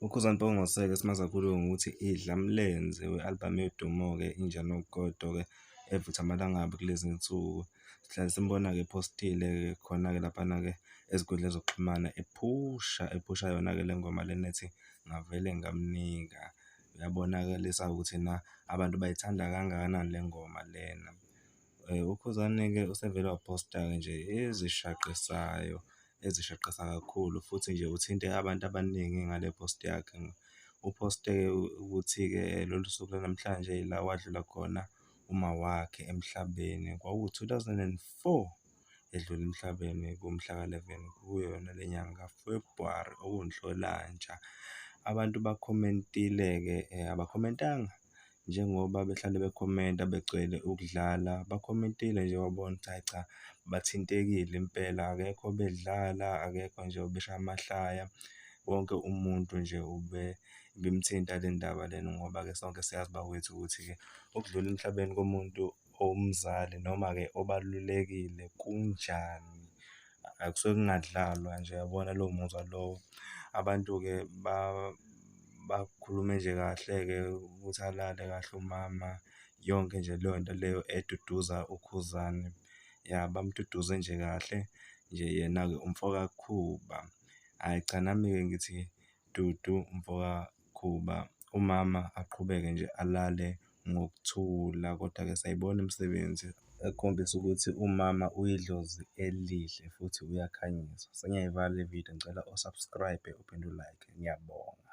UKhuzani Mpongose-ke simazi kakhulu ngokuthi Idlamlenze we-album yodumo-ke Inja Nogodo-ke evutha amalangabi kulezi nsuku. Sihlale simbona-ke ephostile-ke khona-ke laphana-ke ezinkundleni zokuxhumana ephusha, ephusha yona-ke le ngoma lena ethi ngavele ngamnika. Uyabonakalisa ukuthi ena abantu bayithanda kangakanani le ngoma lena. UKhuzani-ke usevele waphosta-ke nje ezishaqisayo, ezishaqisa kakhulu futhi nje uthinte abantu abaningi ngale phosti yakhe. Uphoste ukuthi-ke lolu suku lwanamhlanje ila wadlula khona umawakhe emhlabeni, kwaku-2004 edlula emhlabeni ngomhla ka-11 kuyo yona le nyanga ka-February, okuwuNhlolanja. Abantu bakhomentile-ke, abakhomentanga njengoba behlale bekhomenta begcwele ukudlala, bakhomentile nje wabona ukuthi hhayi cha, bathintekile impela, akekho obedlala, akekho nje obeshaya amahlaya. Wonke umuntu nje ibimthinta le ndaba lena ngoba-ke sonke siyazi bakwethu ukuthi-ke ukudlula emhlabeni komuntu owumzali noma-ke obalulekile kunjani, kusuke kungadlalwa nje uyabona lowo muzwa lowo. Abantu-ke bakhulume nje kahle-ke ukuthi alale kahle umama, yonke nje leyo nto leyo eduduza uKhuzani. Ya, bamduduze nje kahle nje yena-ke umfoka Khuba. Hhayi cha, nami-ke ngithi dudu mfokaKhuba, umama aqhubeke nje alale ngokuthula, koda-ke siyayibona imisebenzi ekhombisa ukuthi umama uyidlozi elihle futhi uyakhanyisa. Sengiyayivala le vidiyo, ngicela u-subscribe-e uphinde u-like-e. Ngiyabonga.